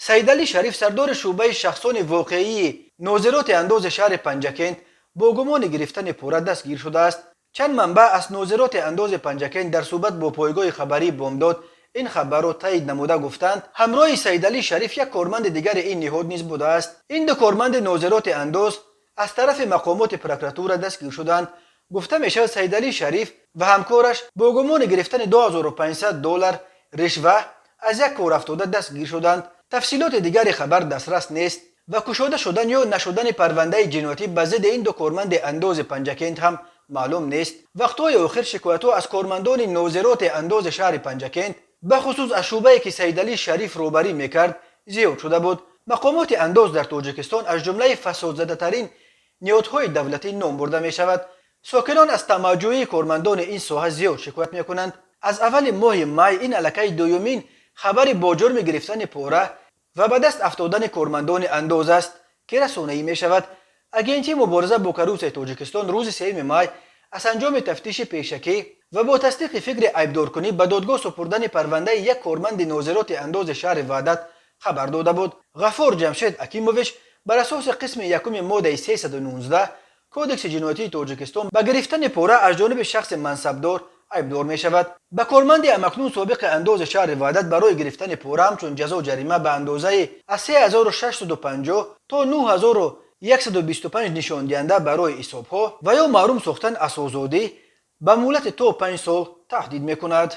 Саидалӣ Шариф, сардори шӯъбаи шахсони воқеии нозироти андози шаҳри Панҷакент, бо гумони гирифтани пора дастгир шудааст. Чанд манбаъ аз нозироти андози Панҷакент дар суҳбат бо пойгоҳи хабарии «Бомдод» ин хабарро таъид намуда гуфтанд, ҳамроҳи Саидалӣ Шариф як корманди дигари ин ниҳод низ будааст. Ин ду корманди нозироти андоз аз тарафи мақомоти прокуратура дастгир шуданд. Гуфта мешавад, Саидалӣ Шариф ва ҳамкораш бо гумони гирифтани 2500 доллар ришва аз як корафтода дастгир шуданд. Тафсилоти дигари хабар дастрас нест ва кушода шудан ё нашудани парвандаи ҷиноятӣ ба зидди ин ду корманди андози Панҷакент ҳам маълум нест. Вақтҳои охир шикоятҳо аз кормандони нозироти андози шаҳри Панҷакент, бахусус аз шӯъбае, ки Саидалӣ Шариф роҳбарӣ мекард, зиёд шуда буд. Мақомоти андоз дар Тоҷикистон аз ҷумлаи фасодзадатарин ниҳодҳои давлатӣ ном бурда мешавад. Сокинон аз тамаъҷӯии кормандони ин соҳа зиёд шикоят мекунанд. Аз аввали моҳи май ин аллакай дуюмин хабари бо ҷурми гирифтани пора ва ба даст афтодани кормандони андоз аст, ки расонаӣ мешавад. Агентии мубориза бо коррупсияи Тоҷикистон рӯзи 3 май аз анҷоми тафтиши пешакӣ ва бо тасдиқи фикри айбдоркунӣ ба додгоҳ супурдани парвандаи як корманди нозироти андози шаҳри Ваҳдат хабар дода буд. Ғаффор Ҷамшед Акимович бар асоси қисми якуми моддаи 319 Кодекси ҷиноятии Тоҷикистон ба гирифтани пора аз ҷониби шахси мансабдор айбдор мешавад. Ба корманди ҳамакнун собиқи андози шаҳри Ваҳдат барои гирифтани пора ҳамчун ҷазо ҷарима ба андозаи аз 3650 то 9125 нишондиҳанда барои ҳисобҳо ва ё маҳрум сохтан аз озодӣ ба муҳлати то 5 сол таҳдид мекунад.